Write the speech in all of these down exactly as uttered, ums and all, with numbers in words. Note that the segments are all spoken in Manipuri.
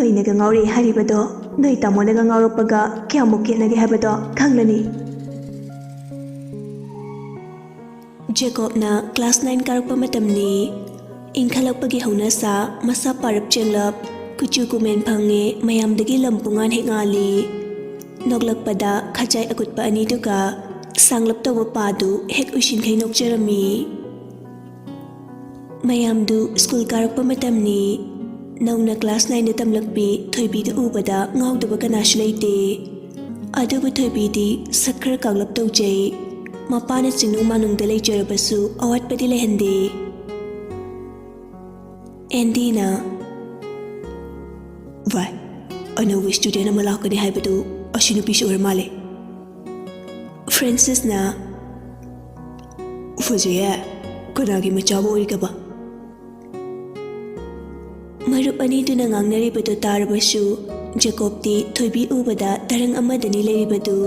ꯑꯩꯅꯒ ꯉꯥꯎꯔꯛꯑꯦ ꯍꯥꯏꯔꯤꯕꯗꯣ ꯅꯣꯏ ꯇꯥꯃꯣꯅꯒ ꯉꯥꯎꯔꯛꯄꯒ ꯀꯌꯥꯃꯨꯛ ꯈꯦꯠꯅꯒꯦ ꯍꯥꯏꯕꯗꯣ ꯈꯪꯂꯅꯤ꯫ ꯖꯦꯀꯣꯕꯅ ꯀ꯭ꯂꯥꯁ ꯅꯥꯏꯟ ꯀꯥꯔꯛꯄ ꯃꯇꯝꯅꯤ꯫ ꯏꯪꯈꯠꯂꯛꯄꯒꯤ ꯍꯧꯅꯁꯥ, ꯃꯁꯥ ꯄꯥꯔꯞ ꯆꯦꯡꯂꯞ, ꯀꯨꯆꯨ ꯀꯨꯃꯦꯟ ꯐꯪꯉꯦ, ꯃꯌꯥꯝꯗꯒꯤ ꯂꯝ ꯄꯨꯡꯉꯥꯟ ꯍꯦꯛ ꯉꯥꯜꯂꯤ꯫ ꯅꯣꯛꯂꯛꯄꯗ ꯈꯖꯥꯏ ꯑꯀꯨꯠꯄ ꯑꯅꯤꯗꯨꯒ ꯁꯥꯡꯂꯞ ꯇꯧꯕ ꯄꯥꯗꯨ ꯍꯦꯛ ꯎꯏꯁꯤꯟꯈꯩ ꯅꯣꯛꯆꯔꯝꯃꯤ꯫ ꯃꯌꯥꯝꯗꯨ ꯁ꯭ꯀꯨꯜ ꯀꯥꯔꯛꯄ ꯃꯇꯝꯅꯤ꯫ ꯅꯧꯅ ꯀ꯭ꯂꯥꯁ ꯅꯥꯏꯟꯗ ꯇꯝꯂꯛꯄꯤ ꯊꯣꯏꯕꯤꯗꯨ ꯎꯕꯗ ꯉꯥꯎꯗꯕ ꯀꯅꯥꯁꯨ ꯂꯩꯇꯦ꯫ ꯑꯗꯨꯕꯨ ꯊꯣꯏꯕꯤꯗꯤ ꯁꯛ ꯈꯔ ꯀꯥꯛꯂꯞ ꯇꯧꯖꯩ꯫ ꯃꯄꯥꯅ ꯆꯤꯡꯅꯨꯡ ꯃꯥꯅꯨꯡꯗ ꯂꯩꯖꯔꯕꯁꯨ ꯑꯋꯥꯠꯄꯗꯤ ꯂꯩꯍꯟꯗꯦ꯫ ꯑꯦꯟꯗꯤꯅ, "ꯚꯥꯏ, ꯑꯅꯧꯕ ꯁ꯭ꯇꯨꯗꯦꯟ ꯑꯃ ꯂꯥꯛꯀꯅꯤ ꯍꯥꯏꯕꯗꯨ ꯑꯁꯤ ꯅꯨꯄꯤꯁꯤ ꯑꯣꯏꯔ ꯃꯥꯜꯂꯦ꯫" ꯐ꯭ꯔꯦꯟꯁꯤꯁꯅ, "ꯐꯖꯩꯌꯦ, ꯀꯅꯥꯒꯤ ꯃꯆꯥꯕꯨ ꯑꯣꯏꯔꯤꯒꯕ?" ꯃꯔꯨꯞ ꯑꯅꯤꯗꯨꯅ ꯉꯥꯡꯅꯔꯤꯕꯗꯨ ꯇꯥꯔꯕꯁꯨ ꯖꯦꯀꯣꯕꯇꯤ ꯊꯣꯏꯕꯤ ꯎꯕꯗ ꯇꯔꯪ ꯑꯃꯗꯅꯤ ꯂꯩꯔꯤꯕꯗꯨ꯫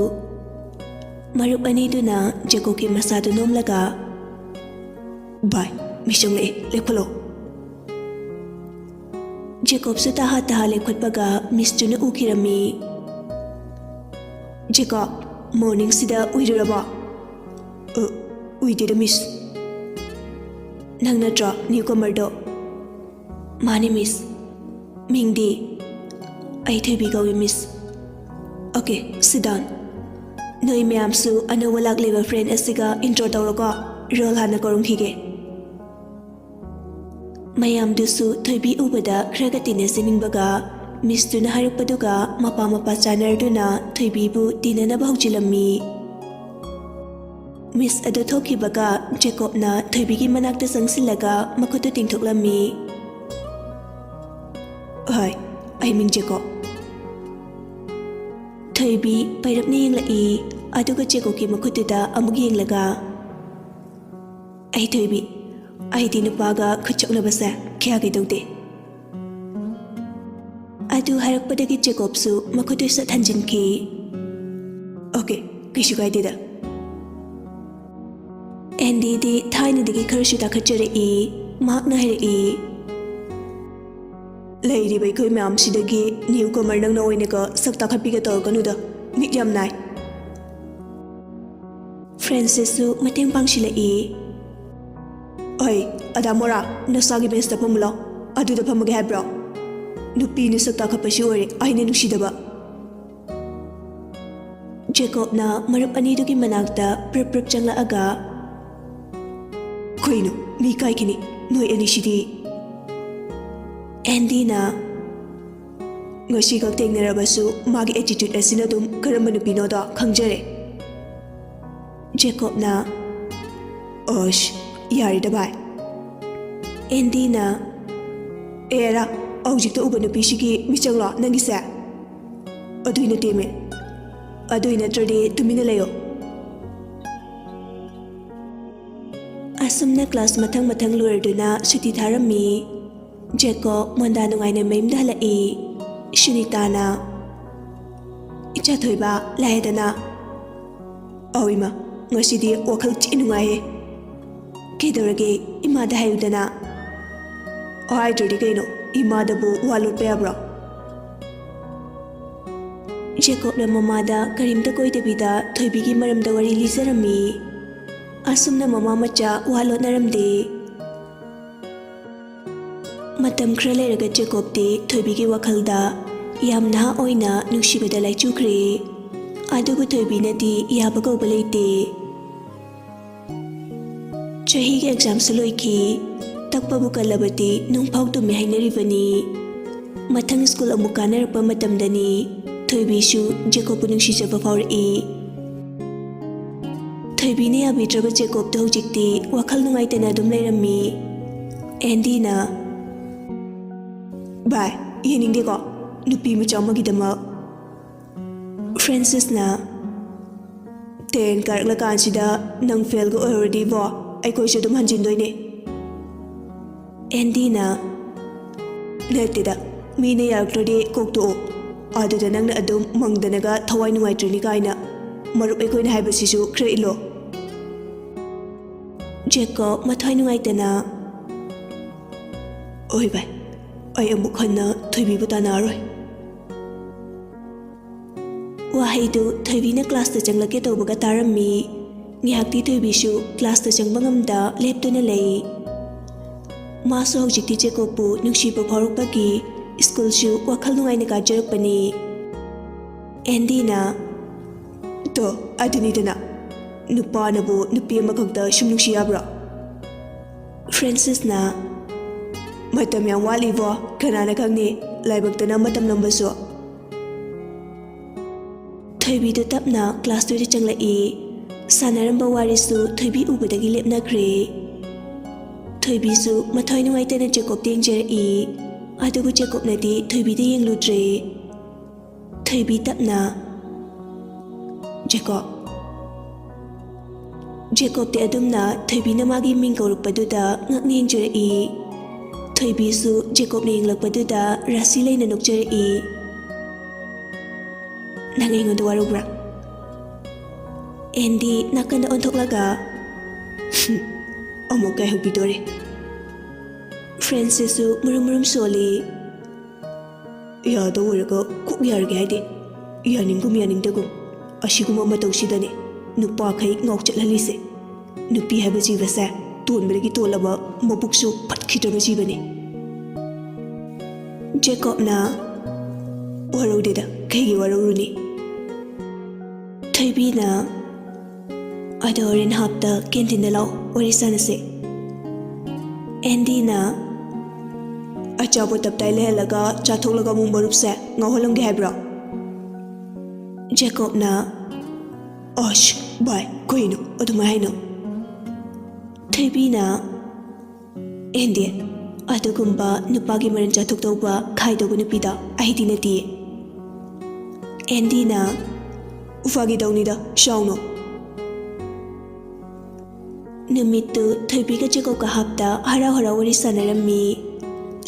ꯃꯔꯨꯞ ꯑꯅꯤꯗꯨꯅ ꯖꯦꯀꯣꯕꯀꯤ ꯃꯁꯥꯗꯨ ꯅꯣꯝꯂꯒ, "ꯚꯥꯏ, ꯃꯤꯁ ꯆꯪꯂꯛꯑꯦ, ꯂꯦꯞꯈꯠꯂꯣ꯫" ꯖꯦꯀꯣꯕꯁꯨ ꯇꯍꯥ ꯇꯍꯥ ꯂꯦꯞꯈꯠꯄꯒ ꯃꯤꯁꯇꯨꯅ ꯎꯈꯤꯔꯝꯃꯤ꯫ "ꯖꯦꯀꯣꯕ, ꯃꯣꯔꯅꯤꯡꯁꯤꯗ ꯎꯏꯔꯨꯔꯕꯣ?" "ꯑ, ꯎꯏꯗꯦꯗ, ꯃꯤꯁ꯫" "ꯅꯪ ꯅꯠꯇ꯭ꯔꯣ ꯅ꯭ꯌꯨ ꯀꯃꯔꯗꯣ?" "ꯃꯥꯅꯤ, ꯃꯤꯁ꯫" "ꯃꯤꯡꯗꯤ?" "ꯑꯩ ꯊꯣꯏꯕꯤ ꯀꯧꯏ, ꯃꯤꯁ꯫" "Okay, sit down꯫ ꯅꯣꯏ ꯃꯌꯥꯝꯁꯨ ꯑꯅꯧꯕ ꯂꯥꯛꯂꯤꯕ ꯐ꯭ꯔꯦꯟ ꯑꯁꯤꯒ ꯏꯟꯇ꯭ꯔꯣ ꯇꯧꯔꯣꯀꯣ꯫ ꯔꯣꯜ ꯍꯥꯟꯅ ꯀꯧꯔꯝꯈꯤꯒꯦ꯫" ꯃꯌꯥꯝꯗꯨꯁꯨ ꯊꯣꯏꯕꯤ ꯎꯕꯗ ꯈꯔꯒ ꯇꯤꯟꯅꯖꯅꯤꯡꯕꯒ, ꯃꯤꯁꯇꯨꯅ ꯍꯥꯏꯔꯛꯄꯗꯨꯒ ꯃꯄꯥ ꯃꯄꯥ ꯆꯥꯟꯅꯔꯗꯨꯅ ꯊꯣꯏꯕꯤꯕꯨ ꯇꯤꯟꯅꯅꯕ ꯍꯧꯖꯤꯜꯂꯝꯃꯤ꯫ ꯃꯤꯁ ꯑꯗꯨ ꯊꯣꯛꯈꯤꯕꯒ ꯖꯦꯀꯣꯕꯅ ꯊꯣꯏꯕꯤꯒꯤ ꯃꯅꯥꯛꯇ ꯆꯪꯁꯤꯜꯂꯒ ꯃꯈꯨꯠꯇꯨ ꯇꯤꯡꯊꯣꯛꯂꯝꯃꯤ꯫ "ꯍꯥꯏ, ꯑꯩ ꯃꯤꯡ ꯖꯦꯀꯣꯕ꯫" ꯊꯣꯏꯕꯤ ꯄꯩꯔꯞꯅ ꯌꯦꯡꯂꯛꯏ, ꯑꯗꯨꯒ ꯖꯦꯀꯣꯕꯀꯤ ꯃꯈꯨꯠꯇꯨꯗ ꯑꯃꯨꯛ ꯌꯦꯡꯂꯒ, "ꯑꯩ ꯊꯣꯏꯕꯤ, ꯑꯩꯗꯤ ꯅꯨꯄꯥꯒ ꯈꯨꯠ ꯆꯣꯛꯅꯕꯁꯦ ꯀꯌꯥ ꯀꯩꯗꯧꯗꯦ꯫" ꯑꯗꯨ ꯍꯥꯏꯔꯛꯄꯗꯒꯤ ꯖꯦꯀꯣꯕꯁꯨ ꯃꯈꯨꯠꯇꯨ ꯁꯠ ꯍꯟꯖꯤꯟꯈꯤ꯫ "ꯑꯣꯀꯦ, ꯀꯩꯁꯨ ꯀꯥꯏꯗꯦꯗ꯫" ꯑꯦꯟꯗꯤꯗꯤ ꯊꯥꯏꯅꯗꯒꯤ ꯈꯔꯁꯨ ꯇꯥꯈꯠꯆꯔꯛꯏ꯫ ꯃꯍꯥꯛꯅ ꯍꯥꯏꯔꯛꯏ, ꯂꯩꯔꯤꯕ ꯑꯩꯈꯣꯏ ꯃꯌꯥꯝꯁꯤꯗꯒꯤ ꯅ꯭ꯌꯨ ꯀꯃꯔ ꯅꯪꯅ ꯑꯣꯏꯅꯒ ꯁꯛ ꯇꯥꯈꯠꯄꯤꯒ ꯇꯧꯔꯛꯀꯅꯨꯗ, ꯃꯤꯠ ꯌꯥꯝ ꯅꯥꯏ꯫ ꯐ꯭ꯔꯦꯟꯁꯤꯁꯁꯨ ꯃꯇꯦꯡ ꯄꯥꯡꯁꯤꯜꯂꯛꯏ꯫ ꯑꯩ, ꯑꯗꯥ ꯃꯣꯔꯥ, ꯅꯁꯥꯒꯤ ꯕꯦꯟꯁꯇ ꯐꯝꯃꯨ ꯂꯥꯎ꯫ ꯑꯗꯨꯗ ꯐꯝꯃꯒꯦ ꯍꯥꯏꯕ꯭ꯔꯣ? ꯅꯨꯄꯤ ꯅꯁꯛ ꯇꯥꯈꯠꯄꯁꯤ ꯑꯣꯏꯔꯦ ꯑꯩꯅ ꯅꯨꯡꯁꯤꯗꯕ꯫ ꯖꯦꯀꯣꯕꯅ ꯃꯔꯨꯞ ꯑꯅꯤꯗꯨꯒꯤ ꯃꯅꯥꯛꯇ ꯄ꯭ꯔꯞ ꯄ꯭ꯔꯞ ꯆꯪꯂꯛꯑꯒ, "ꯀꯩꯅꯣ, ꯃꯤ ꯀꯥꯏꯈꯤꯅꯤ, ꯅꯣꯏ ꯑꯅꯤꯁꯤꯗꯤ?" ꯑꯦꯟꯗꯤꯅ, "ꯉꯁꯤꯈꯛ ꯊꯦꯡꯅꯔꯕꯁꯨ ꯃꯥꯒꯤ ꯑꯦꯇꯤꯇ꯭ꯌꯨꯠ ꯑꯁꯤꯅ ꯑꯗꯨꯝ ꯀꯔꯝꯕ ꯅꯨꯄꯤꯅꯣꯗꯣ ꯈꯪꯖꯔꯦ꯫" ꯖꯦꯀꯣꯕꯅ, "ꯑꯁ, ꯌꯥꯔꯦꯗ ꯚꯥꯏ꯫" ꯑꯦꯟꯗꯤꯅ, "ꯑꯦꯔꯥ, ꯍꯧꯖꯤꯛꯇ ꯎꯕ ꯅꯨꯄꯤꯁꯤꯒꯤ ꯃꯤꯆꯪꯂꯣ ꯅꯪꯒꯤꯁꯦ? ꯑꯗꯨꯏ ꯅꯠꯇꯦꯃꯦ, ꯑꯗꯨꯏ ꯅꯠꯇ꯭ꯔꯗꯤ ꯇꯨꯃꯤꯟꯅ ꯂꯩꯌꯣ꯫" ꯑꯁꯨꯝꯅ ꯀ꯭ꯂꯥꯁ ꯃꯊꯪ ꯃꯊꯪ ꯂꯣꯏꯔꯗꯨꯅ ꯁꯨꯇꯤ ꯊꯥꯔꯝꯃꯤ꯫ ꯖꯦꯀꯣꯕ ꯃꯣꯟꯗꯥ ꯅꯨꯡꯉꯥꯏꯅ ꯃꯌꯨꯝꯗ ꯍꯜꯂꯛꯏ꯫ ꯁꯨꯅꯤꯇꯥꯅ, "ꯏꯆꯥ ꯊꯣꯏꯕ, ꯂꯥꯛꯑꯦꯗꯅ?" "ꯑꯧ ꯏꯃꯥ, ꯉꯁꯤꯗꯤ ꯋꯥꯈꯜ ꯊꯤ ꯅꯨꯡꯉꯥꯏꯌꯦ꯫" "ꯀꯩꯗꯧꯔꯒꯦ? ꯏꯃꯥꯗ ꯍꯥꯏꯌꯨꯗꯅ꯫" "ꯍꯥꯏꯗ꯭ꯔꯗꯤ ꯀꯩꯅꯣ, ꯏꯃꯥꯗꯕꯨ ꯋꯥ ꯂꯣꯠꯄ ꯌꯥꯕ꯭ꯔꯣ?" ꯖꯦꯀꯣꯕꯅ ꯃꯃꯥꯗ ꯀꯔꯤꯝꯇ ꯀꯣꯏꯗꯕꯤꯗ ꯊꯣꯏꯕꯤꯒꯤ ꯃꯔꯝꯗ ꯋꯥꯔꯤ ꯂꯤꯖꯔꯝꯃꯤ꯫ ꯑꯁꯨꯝꯅ ꯃꯃꯥ ꯃꯆꯥ ꯋꯥ ꯂꯣꯠꯅꯔꯝꯗꯦ꯫ ꯃꯇꯝ ꯈꯔ ꯂꯩꯔꯒ ꯖꯦꯀꯣꯕꯇꯤ ꯊꯣꯏꯕꯤꯒꯤ ꯋꯥꯈꯜꯗ ꯌꯥꯝ ꯅꯍꯥ ꯑꯣꯏꯅ ꯅꯨꯡꯁꯤꯕꯗ ꯂꯥꯏꯆꯨꯈ꯭ꯔꯦ꯫ ꯑꯗꯨꯕꯨ ꯊꯣꯏꯕꯤꯅꯗꯤ ꯌꯥꯕ ꯀꯧꯕ ꯂꯩꯇꯦ꯫ ꯆꯍꯤꯒꯤ ꯑꯦꯛꯖꯥꯝꯁꯨ ꯂꯣꯏꯈꯤ꯫ ꯇꯛꯄꯕꯨ ꯀꯜꯂꯕꯗꯤ ꯅꯨꯡꯐꯥꯎ ꯇꯨꯝꯃꯤ ꯍꯥꯏꯅꯔꯤꯕꯅꯤ꯫ ꯃꯊꯪ ꯁ꯭ꯀꯨꯜ ꯑꯃꯨꯛ ꯀꯥꯅꯔꯛꯄ ꯃꯇꯝꯗꯅꯤ ꯊꯣꯏꯕꯤꯁꯨ ꯖꯦꯀꯣꯕꯄꯨ ꯅꯨꯡꯁꯤꯖꯕ ꯐꯥꯎꯔꯛꯏ꯫ ꯊꯣꯏꯕꯤꯅ ꯌꯥꯕꯤꯗ꯭ꯔꯕ ꯖꯦꯀꯣꯕꯇꯣ ꯍꯧꯖꯤꯛꯇꯤ ꯋꯥꯈꯜ ꯅꯨꯡꯉꯥꯏꯇꯅ ꯑꯗꯨꯝ ꯂꯩꯔꯝꯃꯤ꯫ ꯑꯦꯟꯗꯤꯅ, "ꯚꯥꯏ, ꯌꯦꯡꯅꯤꯡꯗꯦꯀꯣ ꯅꯨꯄꯤ ꯃꯆꯥ ꯑꯃꯒꯤꯗꯃꯛ꯫" ꯐ꯭ꯔꯦꯟꯁꯤꯁꯅ, "ꯇꯦꯟ ꯀꯥꯔꯛꯂꯀꯥꯟꯁꯤꯗ ꯅꯪ ꯐꯦꯜꯒ ꯑꯣꯏꯍꯧꯔꯗꯤꯕꯣ, ꯑꯩꯈꯣꯏꯁꯨ ꯑꯗꯨꯝ ꯍꯟꯖꯤꯟꯗꯣꯏꯅꯦ꯫" ꯑꯦꯟꯗꯤꯅ, "ꯅꯠꯇꯦꯗ, ꯃꯤꯅ ꯌꯥꯔꯛꯇ꯭ꯔꯗꯤ ꯀꯣꯛ ꯇꯣꯛꯑꯣ꯫ ꯑꯗꯨꯗ ꯅꯪꯅ ꯑꯗꯨꯝ ꯃꯪꯗꯅꯒ ꯊꯋꯥꯏ ꯅꯨꯡꯉꯥꯏꯇ꯭ꯔꯅꯤ ꯀꯥꯏꯅ꯫ ꯃꯔꯨꯞ ꯑꯩꯈꯣꯏꯅ ꯍꯥꯏꯕꯁꯤꯁꯨ ꯈꯔ ꯏꯜꯂꯣ꯫" ꯖꯦꯀꯣꯕ ꯃꯊ꯭ꯋꯥꯏ ꯅꯨꯡꯉꯥꯏꯇꯅ, "ꯍꯣꯏ ꯚꯥꯏ, ꯑꯩ ꯑꯃꯨꯛ ꯍꯟꯅ ꯊꯣꯏꯕꯤꯕꯨ ꯇꯥꯟꯅꯔꯣꯏ꯫ ꯋꯥꯍꯩꯗꯨ ꯊꯣꯏꯕꯤꯅ ꯀ꯭ꯂꯥꯁꯇ ꯆꯪꯂꯛꯀꯦ ꯇꯧꯕꯒ ꯇꯥꯔꯝꯃꯤ꯫ ꯉꯥꯏꯍꯥꯛꯇꯤ ꯊꯣꯏꯕꯤꯁꯨ ꯀ꯭ꯂꯥꯁꯇ ꯆꯪꯕ ꯉꯝꯗ ꯂꯦꯞꯇꯨꯅ ꯂꯩ꯫ ꯃꯥꯁꯨ ꯍꯧꯖꯤꯛꯇꯤ ꯖꯦꯀꯣꯕꯄꯨ ꯅꯨꯡꯁꯤꯕ ꯐꯥꯎꯔꯛꯄꯒꯤ ꯁ꯭ꯀꯨꯜꯁꯨ ꯋꯥꯈꯜ ꯅꯨꯡꯉꯥꯏꯅ ꯀꯥꯖꯔꯛꯄꯅꯤ꯫ ꯑꯦꯟꯗꯤꯅ, "ꯇꯣ, ꯑꯗꯨꯅꯤꯗꯅ, ꯅꯨꯄꯥꯅꯕꯨ ꯅꯨꯄꯤ ꯑꯃꯈꯛꯇ ꯁꯨꯝ ꯅꯨꯡꯁꯤ ꯌꯥꯕ꯭ꯔꯣ?" ꯐ꯭ꯔꯦꯟꯁꯤꯁꯅ, "ꯃꯇꯝ ꯌꯥꯝ ꯋꯥꯠꯂꯤꯕꯣ, ꯀꯅꯥꯅ ꯈꯪꯅꯤ, ꯂꯥꯏꯕꯛꯇꯅ ꯃꯇꯝ ꯂꯝꯕꯁꯨ꯫" ꯊꯣꯏꯕꯤꯗꯨ ꯇꯞꯅ ꯀ꯭ꯂꯥꯁ ꯇꯨꯗ ꯆꯪꯂꯛꯏ꯫ ꯁꯥꯟꯅꯔꯝꯕ ꯋꯥꯔꯤꯁꯨ ꯊꯣꯏꯕꯤ ꯎꯕꯗꯒꯤ ꯂꯦꯞꯅꯈ꯭ꯔꯦ꯫ ꯊꯣꯏꯕꯤꯁꯨ ꯃꯊ꯭ꯋꯥꯏ ꯅꯨꯡꯉꯥꯏꯇꯅ ꯖꯦꯀꯣꯕꯇ ꯌꯦꯡꯖꯔꯛꯏ꯫ ꯑꯗꯨꯕꯨ ꯖꯦꯀꯣꯕꯅꯗꯤ ꯊꯣꯏꯕꯤꯗ ꯌꯦꯡꯂꯨꯗ꯭ꯔꯦ꯫ ꯊꯣꯏꯕꯤ ꯇꯞꯅ, "ꯖꯦꯀꯣꯕ꯫" ꯖꯦꯀꯣꯕꯇꯤ ꯑꯗꯨꯝꯅ ꯊꯣꯏꯕꯤꯅ ꯃꯥꯒꯤ ꯃꯤꯡ ꯀꯧꯔꯛꯄꯗꯨꯗ ꯉꯛꯅ ꯌꯦꯡꯖꯔꯛꯏ꯫ ꯊꯣꯏꯕꯤꯁꯨ ꯖꯦꯀꯣꯕꯅ ꯌꯦꯡꯂꯛꯄꯗꯨꯗ ꯔꯥꯁꯤ ꯂꯩꯅ ꯅꯣꯛꯆꯔꯛꯏ꯫ "ꯅꯪ ꯑꯩꯉꯣꯟꯗ ꯋꯥꯔꯧꯕ꯭ꯔꯥ?" ꯑꯦꯟꯗꯤ ꯅꯥꯀꯟꯗ ꯑꯣꯟꯊꯣꯛꯂꯒ, "ꯍꯨꯝ, ꯑꯃꯨꯛ ꯀꯥꯏꯍꯧꯕꯤꯗꯣꯔꯦ꯫" ꯐ꯭ꯔꯦꯟꯁꯤꯁꯁꯨ ꯃꯨꯔꯨꯝ ꯃꯨꯔꯨꯝ ꯁꯣꯜꯂꯤ꯫ "ꯌꯥꯗꯧ ꯑꯣꯏꯔꯒ ꯀꯣꯛ ꯌꯥꯔꯒꯦ ꯍꯥꯏꯗꯦ꯫ ꯌꯥꯅꯤꯡꯒꯨꯝ ꯌꯥꯅꯤꯡꯗꯒꯨꯝ, ꯑꯁꯤꯒꯨꯝꯕ ꯃꯇꯧꯁꯤꯗꯅꯦ ꯅꯨꯄꯥꯈꯩ ꯉꯥꯎ ꯆꯠꯍꯜꯂꯤꯁꯦ꯫ ꯅꯨꯄꯤ ꯍꯥꯏꯕ ꯖꯤꯕꯁꯦ ꯇꯣꯟꯕꯗꯒꯤ ꯇꯣꯜꯂꯕ, ꯃꯕꯨꯛꯁꯨ ꯐꯠꯈꯤꯗ꯭ꯔꯕ ꯖꯤꯕꯅꯤ꯫" ꯖꯦꯀꯣꯕꯅ, "ꯋꯥꯔꯧꯗꯦꯗ, ꯀꯩꯒꯤ ꯋꯥꯔꯧꯔꯨꯅꯤ?" ꯊꯣꯏꯕꯤꯅ, "ꯑꯗꯣ ꯍꯣꯔꯦꯟ ꯍꯥꯞꯇ ꯀꯦꯟꯇꯤꯟꯗ ꯂꯥꯛꯑꯣ, ꯋꯥꯔꯤ ꯁꯥꯟꯅꯁꯦ꯫" ꯑꯦꯟꯗꯤꯅ, "ꯑꯆꯥꯄꯣꯠ ꯇꯞꯇꯥꯏ ꯂꯩꯍꯜꯂꯒ ꯆꯥꯊꯣꯛꯂꯒ ꯑꯃꯨꯛ ꯃꯔꯨꯞꯁꯦ ꯉꯥꯎꯍꯜꯂꯝꯒꯦ ꯍꯥꯏꯕ꯭ꯔꯣ?" ꯖꯦꯀꯣꯕꯅ, "ꯑꯁ, ꯚꯥꯏ, ꯀꯩꯅꯣ ꯑꯗꯨꯃꯥꯏ ꯍꯥꯏꯅꯣ?" ꯊꯣꯏꯕꯤꯅ, "ꯑꯦꯟꯗꯤ, ꯑꯗꯨꯒꯨꯝꯕ ꯅꯨꯄꯥꯒꯤ ꯃꯔꯟ ꯆꯥꯊꯣꯛꯇꯧꯕ ꯈꯥꯏꯗꯧꯕ ꯅꯨꯄꯤꯗꯣ ꯑꯩꯗꯤ ꯅꯠꯇꯤꯌꯦ꯫" ꯑꯦꯟꯗꯤꯅ, "ꯐꯥꯒꯤ ꯇꯧꯅꯤꯗ, ꯁꯥꯎꯅꯣ꯫" ꯅꯨꯃꯤꯠꯇꯨ ꯊꯣꯏꯕꯤꯒ ꯖꯦꯀꯣꯕꯀ ꯍꯥꯞꯇ ꯍꯔꯥꯎ ꯍꯔꯥꯎ ꯋꯥꯔꯤ ꯁꯥꯟꯅꯔꯝꯃꯤ꯫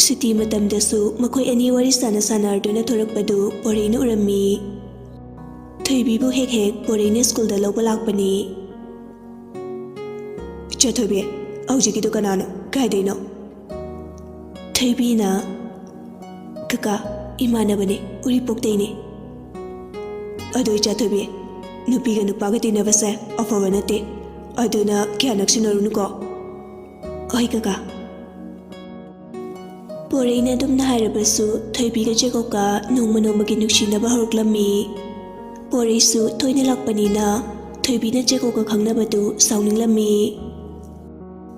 ꯁꯨꯇꯤ ꯃꯇꯝꯗꯁꯨ ꯃꯈꯣꯏ ꯑꯅꯤ ꯋꯥꯔꯤ ꯁꯥꯟꯅ ꯁꯥꯟꯅꯔꯗꯨꯅ ꯊꯣꯔꯛꯄꯗꯨ ꯕꯣꯔꯦꯅ ꯎꯔꯝꯃꯤ꯫ ꯊꯣꯏꯕꯤꯕꯨ ꯍꯦꯛ ꯍꯦꯛ ꯕꯣꯔꯦꯅ ꯁ꯭ꯀꯨꯜꯗ ꯂꯧꯕ ꯂꯥꯛꯄꯅꯤ꯫ "ꯏꯆꯦ ꯊꯣꯏꯕꯤ, ꯍꯧꯖꯤꯛꯀꯤꯗꯨ ꯀꯅꯥꯅꯣ? ꯀꯥꯏꯗꯩꯅꯣ?" ꯊꯣꯏꯕꯤꯅ, "ꯀꯀꯥ, ꯏꯃꯥꯟꯅꯕꯅꯦ, ꯎꯔꯤꯄꯣꯛꯇꯩꯅꯦ꯫ ꯑꯗꯣ ꯏꯆꯥ ꯊꯣꯏꯕꯤ, ꯅꯨꯄꯤꯒ ꯅꯨꯄꯥꯒ ꯇꯤꯟꯅꯕꯁꯦ ꯑꯐꯕ ꯅꯠꯇꯦ, ꯑꯗꯨꯅ ꯀꯌꯥ ꯅꯛꯁꯤꯟꯅꯔꯨꯅꯨꯀꯣ꯫" "ꯍꯣꯏ ꯀꯀꯥ꯫" ꯄꯣꯔꯩꯅ ꯑꯗꯨꯝꯅ ꯍꯥꯏꯔꯕꯁꯨ ꯊꯣꯏꯕꯤꯒ ꯖꯦꯀꯣꯕꯀ ꯅꯣꯡꯃ ꯅꯣꯡꯃꯒꯤ ꯅꯨꯡꯁꯤꯅꯕ ꯍꯧꯔꯛꯂꯝꯃꯤ꯫ ꯄꯣꯔꯩꯁꯨ ꯇꯣꯏꯅ ꯂꯥꯛꯄꯅꯤꯅ ꯊꯣꯏꯕꯤꯅ ꯖꯦꯀꯣꯕꯀ ꯈꯪꯅꯕꯗꯨ ꯁꯥꯎꯅꯤꯡꯂꯝꯃꯤ꯫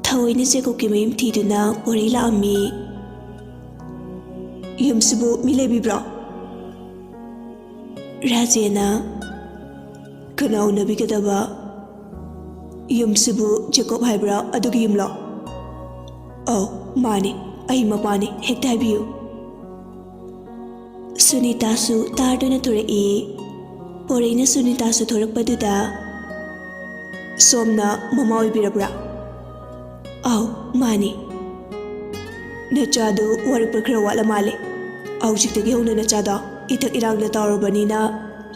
ꯊꯑꯣꯏꯅ ꯖꯦꯀꯣꯕꯀꯤ ꯃꯌꯨꯝ ꯊꯤꯗꯨꯅ ꯄꯣꯔꯩ ꯂꯥꯛꯑꯝꯃꯤ꯫ "ꯌꯨꯝꯁꯤꯕꯨ ꯃꯤ ꯂꯩꯕꯤꯕ꯭ꯔꯣ?" ꯔꯥꯖꯦꯟꯅ, "ꯀꯅꯥ ꯎꯅꯕꯤꯒꯗꯕ? ꯌꯨꯝꯁꯤꯕꯨ ꯖꯦꯀꯣꯕ ꯍꯥꯏꯕ꯭ꯔꯥ, ꯑꯗꯨꯒꯤ ꯌꯨꯝꯂꯣ?" "ꯑꯧ, ꯃꯥꯅꯤ, ꯑꯩ ꯃꯄꯥꯅꯤ, ꯍꯦꯛꯇ ꯍꯥꯏꯕꯤꯌꯨ꯫" ꯁꯨꯅꯤꯇꯥꯁꯨ ꯇꯥꯔꯗꯨꯅ ꯊꯣꯔꯛꯏ꯫ ꯄꯣꯔꯩꯅ ꯁꯨꯅꯤꯇꯥꯁꯨ ꯊꯣꯔꯛꯄꯗꯨꯗ, "ꯁꯣꯝꯅ ꯃꯃꯥ ꯑꯣꯏꯕꯤꯔꯕ꯭ꯔꯥ?" "ꯑꯧ, ꯃꯥꯅꯤ꯫" "ꯅꯆꯥꯗꯨ ꯋꯥꯔꯛꯄ ꯈꯔ ꯋꯥꯠꯂ ꯃꯥꯜꯂꯦ꯫ ꯍꯧꯖꯤꯛꯇꯒꯤ ꯍꯧꯅ ꯅꯆꯥꯗꯣ ꯏꯊꯛ ꯏꯔꯥꯡꯅ ꯇꯧꯔꯕꯅꯤꯅ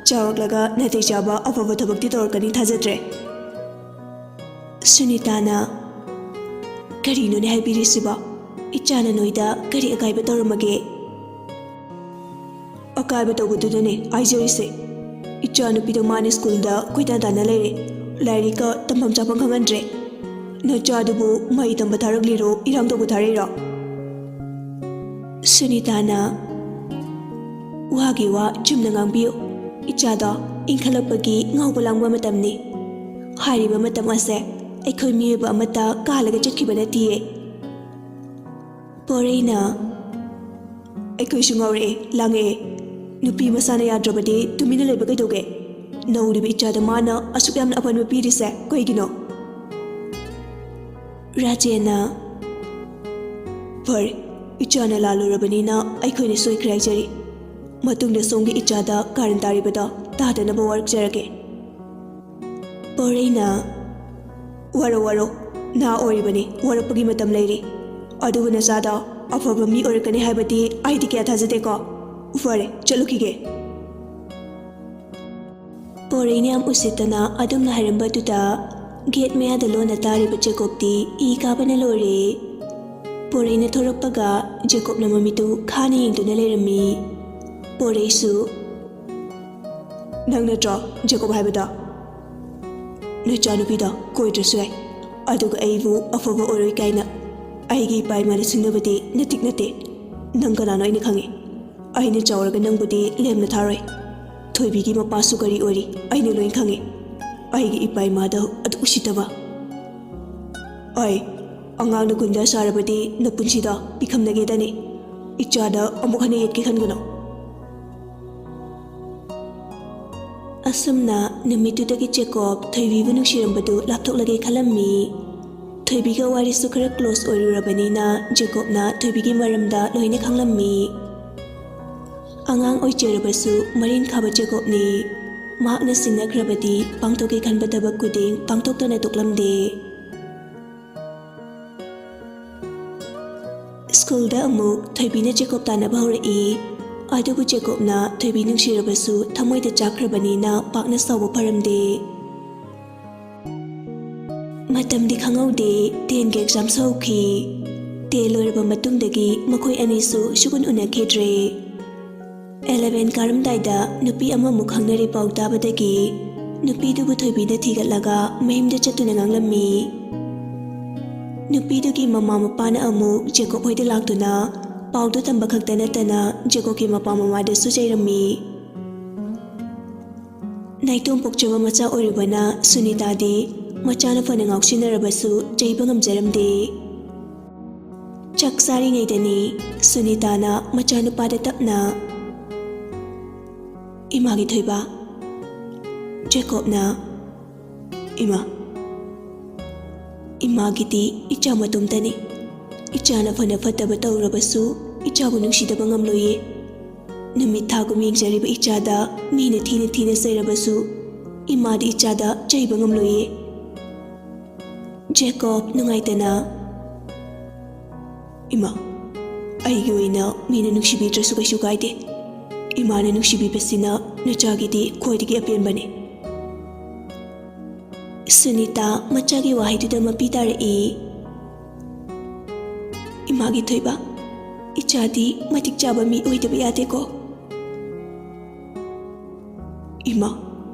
ꯆꯥꯎꯔꯛꯂꯒ ꯅꯥꯇꯩ ꯆꯥꯕ ꯑꯐꯕ ꯊꯕꯛꯇꯤ ꯇꯧꯔꯛꯀꯅꯤ ꯊꯥꯖꯗ꯭ꯔꯦ꯫" ꯁꯨꯅꯤꯇꯥꯅ, "ꯀꯔꯤꯅꯣꯅꯦ ꯍꯥꯏꯕꯤꯔꯤꯁꯤꯕꯣ? ꯏꯆꯥꯅ ꯅꯣꯏꯗ ꯀꯔꯤ ꯑꯀꯥꯏꯕ ꯇꯧꯔꯝꯃꯒꯦ?" "ꯑꯀꯥꯏꯕ ꯇꯧꯕꯗꯨꯗꯅꯦ ꯍꯥꯏꯖꯔꯤꯁꯦ꯫ ꯏꯆꯥꯅꯨꯄꯤꯗꯣ ꯃꯥꯅ ꯁ꯭ꯀꯨꯜꯗ ꯀꯣꯏꯇꯥꯟ ꯇꯥꯟꯅ ꯂꯩꯔꯦ꯫ ꯂꯥꯏꯔꯤꯛꯀ ꯇꯝꯐꯝ ꯆꯥꯐꯝ ꯈꯪꯍꯟꯗ꯭ꯔꯦ꯫ ꯅꯆꯥꯗꯨꯕꯨ ꯃꯍꯩ ꯇꯝꯕ ꯊꯥꯔꯛꯂꯤꯔꯣ, ꯏꯔꯥꯡ ꯇꯧꯕ ꯊꯥꯔꯛꯏꯔꯣ?" ꯁꯨꯅꯤꯇꯥꯅ, "ꯋꯥꯒꯤ ꯋꯥ ꯆꯨꯝꯅ ꯉꯥꯡꯕꯤꯌꯨ꯫ ꯏꯆꯥꯗꯣ ꯏꯟꯈꯠꯂꯛꯄꯒꯤ ꯉꯥꯎꯕ ꯂꯥꯡꯕ ꯃꯇꯝꯅꯤ꯫ ꯍꯥꯏꯔꯤꯕ ꯃꯇꯝ ꯑꯁꯦ ꯑꯩꯈꯣꯏ ꯃꯤꯑꯣꯏꯕ ꯑꯃꯠꯇ ꯀꯥꯜꯂꯒ ꯆꯠꯈꯤꯕ ꯅꯠꯇꯤꯌꯦ꯫" ꯄꯣꯔꯩꯅ, "ꯑꯩꯈꯣꯏꯁꯨ ꯉꯥꯎꯔꯛꯑꯦ, ꯂꯥꯡꯉꯛꯑꯦ꯫ ꯅꯨꯄꯤ ꯃꯁꯥꯅ ꯌꯥꯗ꯭ꯔꯕꯗꯤ ꯇꯨꯃꯤꯟꯅ ꯂꯩꯕ ꯀꯩꯗꯧꯒꯦ? ꯅꯧꯔꯤꯕ ꯏꯆꯥꯗ ꯃꯥꯅ ꯑꯁꯨꯛ ꯌꯥꯝꯅ ꯑꯄꯟꯕ ꯄꯤꯔꯤꯁꯦ ꯀꯩꯒꯤꯅꯣ?" ꯔꯥꯖꯦꯟꯅ, "ꯐꯔꯦ, ꯏꯆꯥꯅ ꯂꯥꯜꯂꯨꯔꯕꯅꯤꯅ ꯑꯩꯈꯣꯏꯅ ꯁꯣꯏꯈ꯭ꯔꯦ ꯍꯥꯏꯖꯔꯤ꯫ ꯃꯇꯨꯡꯗ ꯁꯣꯝꯒꯤ ꯏꯆꯥꯗ ꯀꯥꯔꯟ ꯇꯥꯔꯤꯕꯗꯣ ꯇꯥꯗꯅꯕ ꯋꯥꯔꯛꯆꯔꯒꯦ꯫" ꯄꯣꯔꯩꯅ, "ꯋꯥꯔꯧ ꯋꯥꯔꯧ, ꯅꯍꯥ ꯑꯣꯏꯔꯤꯕꯅꯤ, ꯋꯥꯔꯛꯄꯒꯤ ꯃꯇꯝ ꯂꯩꯔꯤ꯫ ꯑꯗꯨꯕꯨ ꯅꯆꯥꯗꯣ ꯑꯐꯕ ꯃꯤ ꯑꯣꯏꯔꯛꯀꯅꯤ ꯍꯥꯏꯕꯗꯤ ꯑꯩꯗꯤ ꯀꯌꯥ ꯊꯥꯖꯗꯦꯀꯣ꯫ ꯐꯔꯦ, ꯆꯠꯂꯨꯈꯤꯒꯦ꯫" ꯄꯣꯔꯩꯅ ꯌꯥꯝ ꯎꯁꯤꯠꯇꯅ ꯑꯗꯨꯝꯅ ꯍꯥꯏꯔꯝꯕꯗꯨꯗ ꯒꯦꯠ ꯃꯌꯥꯗ ꯂꯣꯟꯅ ꯇꯥꯔꯤꯕ ꯖꯦꯀꯣꯕꯇꯤ ꯏ ꯀꯥꯕꯅ ꯂꯣꯏꯔꯦ꯫ ꯄꯣꯔꯩꯅ ꯊꯣꯔꯛꯄꯒ ꯖꯦꯀꯣꯕꯅ ꯃꯃꯤꯠꯇꯨ ꯈꯥꯅ ꯌꯦꯡꯗꯨꯅ ꯂꯩꯔꯝꯃꯤ꯫ ꯄꯣꯔꯩꯁꯨ, "ꯅꯪ ꯅꯠꯇ꯭ꯔꯣ ꯖꯦꯀꯣꯕ ꯍꯥꯏꯕꯗꯣ? ꯅꯆꯥꯅꯨꯄꯤꯗꯣ ꯀꯣꯏꯗ꯭ꯔꯁꯨ ꯌꯥꯏ, ꯑꯗꯨꯒ ꯑꯩꯕꯨ ꯑꯐꯕ ꯑꯣꯏꯔꯣꯏ ꯀꯥꯏꯅ ꯑꯩꯒꯤ ꯏꯄꯥ ꯏꯃꯥꯅ ꯁꯤꯡꯅꯕꯗꯤ ꯅꯇꯤꯛ ꯅꯠꯇꯦ꯫ ꯅꯪ ꯀꯅꯥꯅꯣ ꯑꯩꯅ ꯈꯪꯉꯤ꯫ ꯑꯩꯅ ꯆꯥꯎꯔꯒ ꯅꯪꯕꯨꯗꯤ ꯂꯦꯝꯅ ꯊꯥꯔꯣꯏ꯫ ꯊꯣꯏꯕꯤꯒꯤ ꯃꯄꯥꯁꯨ ꯀꯔꯤ ꯑꯣꯏꯔꯤ ꯑꯩꯅ ꯂꯣꯏ ꯈꯪꯉꯤ꯫ ꯑꯩꯒꯤ ꯏꯄꯥ ꯏꯃꯥꯗꯣ ꯑꯗꯨ ꯎꯁꯤꯠꯇꯕ꯫ ꯑꯩ ꯑꯉꯥꯡꯅ ꯒꯨꯟꯗꯥ ꯁꯥꯔꯕꯗꯤ ꯅꯄꯨꯟꯁꯤꯗ ꯄꯤꯈꯝꯅꯒꯦꯗꯅꯤ꯫ ꯏꯆꯥꯗ ꯑꯃꯨꯛ ꯍꯟꯅ ꯌꯦꯠꯀꯦ ꯈꯟꯒꯅꯨ꯫" ꯑꯁꯨꯝꯅ ꯅꯨꯃꯤꯠꯇꯨꯗꯒꯤ ꯖꯦꯀꯣꯕ ꯊꯣꯏꯕꯤꯕꯨ ꯅꯨꯡꯁꯤꯔꯝꯕꯗꯨ ꯂꯥꯞꯊꯣꯛꯂꯒꯦ ꯈꯜꯂꯝꯃꯤ꯫ ꯊꯣꯏꯕꯤꯒ ꯋꯥꯔꯤꯁꯨ ꯈꯔ ꯀ꯭ꯂꯣꯁ ꯑꯣꯏꯔꯨꯔꯕꯅꯤꯅ ꯖꯦꯀꯣꯕꯅ ꯊꯣꯏꯕꯤꯒꯤ ꯃꯔꯝꯗ ꯂꯣꯏꯅ ꯈꯪꯂꯝꯃꯤ꯫ ꯑꯉꯥꯡ ꯑꯣꯏꯖꯔꯕꯁꯨ ꯃꯔꯤꯟ ꯈꯥꯕ ꯖꯦꯀꯣꯕꯅꯤ꯫ ꯃꯍꯥꯛꯅ ꯁꯤꯡꯅꯈ꯭ꯔꯕꯗꯤ ꯄꯥꯡꯊꯣꯛꯀꯦ ꯈꯟꯕ ꯊꯕꯛ ꯈꯨꯗꯤꯡ ꯄꯥꯡꯊꯣꯛꯇꯅ ꯇꯣꯛꯂꯝꯗꯦ꯫ ꯁ꯭ꯀꯨꯜꯗ ꯑꯃꯨꯛ ꯊꯣꯏꯕꯤꯅ ꯖꯦꯀꯣꯕ ꯇꯥꯟꯅꯕ ꯍꯧꯔꯛꯏ꯫ ꯑꯗꯨꯕꯨ ꯖꯦꯀꯣꯕꯅ ꯊꯣꯏꯕꯤ ꯅꯨꯡꯁꯤꯔꯕꯁꯨ ꯊꯃꯣꯏꯗ ꯆꯥꯛꯈ꯭ꯔꯕꯅꯤꯅ ꯄꯥꯛꯅ ꯁꯥꯎꯕ ꯐꯔꯝꯗꯦ꯫ ꯃꯇꯝꯗꯤ ꯈꯪꯍꯧꯗꯦ, ꯇꯦꯟꯒꯤ ꯑꯦꯛꯖꯥꯝꯁꯨ ꯍꯧꯈꯤ꯫ ꯇꯦꯟ ꯂꯣꯏꯔꯕ ꯃꯇꯨꯡꯗꯒꯤ ꯃꯈꯣꯏ ꯑꯅꯤꯁꯨ ꯁꯨꯛꯎꯟ ꯎꯅꯈꯤꯗ꯭ꯔꯦ꯫ ꯑꯦꯂꯦꯚꯦꯟ ꯀꯥꯔꯝꯗꯥꯏꯗ ꯅꯨꯄꯤ ꯑꯃꯃꯨꯛ ꯈꯪꯅꯔꯦ ꯄꯥꯎ ꯇꯥꯕꯗꯒꯤ ꯅꯨꯄꯤꯗꯨꯕꯨ ꯊꯣꯏꯕꯤꯅ ꯊꯤꯒꯠꯂꯒ ꯃꯌꯨꯝꯗ ꯆꯠꯇꯨꯅ ꯉꯥꯡꯂꯝꯃꯤ꯫ ꯅꯨꯄꯤꯗꯨꯒꯤ ꯃꯃꯥ ꯃꯄꯥꯅ ꯑꯃꯨꯛ ꯖꯦꯀꯣꯕ ꯍꯣꯏꯗ ꯂꯥꯛꯇꯨꯅ ꯄꯥꯎꯗꯨ ꯇꯝꯕ ꯈꯛꯇ ꯅꯠꯇꯅ ꯖꯦꯀꯣꯕꯀꯤ ꯃꯄꯥ ꯃꯃꯥꯗꯁꯨ ꯆꯩꯔꯝꯃꯤ꯫ ꯅꯥꯏꯇꯣꯝ ꯄꯣꯛꯆꯕ ꯃꯆꯥ ꯑꯣꯏꯔꯨꯕꯅ ꯁꯨꯅꯤꯇꯥꯗꯤ ꯃꯆꯥꯅ ꯐꯅ ꯉꯥꯎꯁꯤꯟꯅꯔꯕꯁꯨ ꯆꯩꯕ ꯉꯝꯖꯔꯝꯗꯦ꯫ ꯆꯥꯛ ꯆꯥꯔꯤꯉꯩꯗꯅꯤ ꯁꯨꯅꯤꯇꯥꯅ ꯃꯆꯥꯅꯨꯄꯥꯗ ꯇꯞꯅ, "ꯏꯃꯥꯒꯤ ꯊꯣꯏꯕ꯫" ꯖꯦꯀꯣꯕꯅ, "ꯏꯃꯥ, ꯏꯃꯥꯒꯤꯗꯤ ꯏꯆꯥ ꯃꯇꯣꯝꯇꯅꯤ꯫ ꯏꯆꯥꯅ ꯐꯅ ꯐꯠꯇꯕ ꯇꯧꯔꯕꯁꯨ ꯏꯆꯥꯕꯨ ꯅꯨꯡꯁꯤꯗꯕ ꯉꯝꯂꯣꯏꯌꯦ꯫ ꯅꯨꯃꯤꯠ ꯊꯥꯒꯨꯝ ꯌꯦꯡꯖꯔꯤꯕ ꯏꯆꯥꯗ ꯃꯤꯅ ꯊꯤꯅ ꯊꯤꯅ ꯆꯩꯔꯕꯁꯨ ꯏꯃꯥꯗꯤ ꯏꯆꯥꯗ ꯆꯩꯕ ꯉꯝꯂꯣꯏꯌꯦ꯫" ꯖꯦꯀꯣꯕ ꯅꯨꯡꯉꯥꯏꯇꯅ, "ꯏꯃꯥ, ꯑꯩꯒꯤ ꯑꯣꯏꯅ ꯃꯤꯅ ꯅꯨꯡꯁꯤꯕꯤꯗ꯭ꯔꯁꯨ ꯀꯩꯁꯨ ꯀꯥꯏꯗꯦ꯫ ꯏꯃꯥꯅ ꯅꯨꯡꯁꯤꯕꯤꯕꯁꯤꯅ ꯅꯆꯥꯒꯤꯗꯤ ꯈ꯭ꯋꯥꯏꯗꯒꯤ ꯑꯄꯦꯟꯕꯅꯤ꯫" ꯁꯨꯅꯤꯇꯥ ꯃꯆꯥꯒꯤ ꯋꯥꯍꯩꯗꯨꯗ ꯃꯄꯤ ꯇꯥꯔꯛꯏ꯫ ꯃꯥꯒꯤ ꯊꯣꯏꯕ, ꯏꯆꯥꯗꯤ ꯃꯇꯤꯛ ꯆꯥꯕ ꯃꯤ ꯑꯣꯏꯗꯕ ꯌꯥꯗꯦꯀꯣ꯫ ꯏꯃꯥ,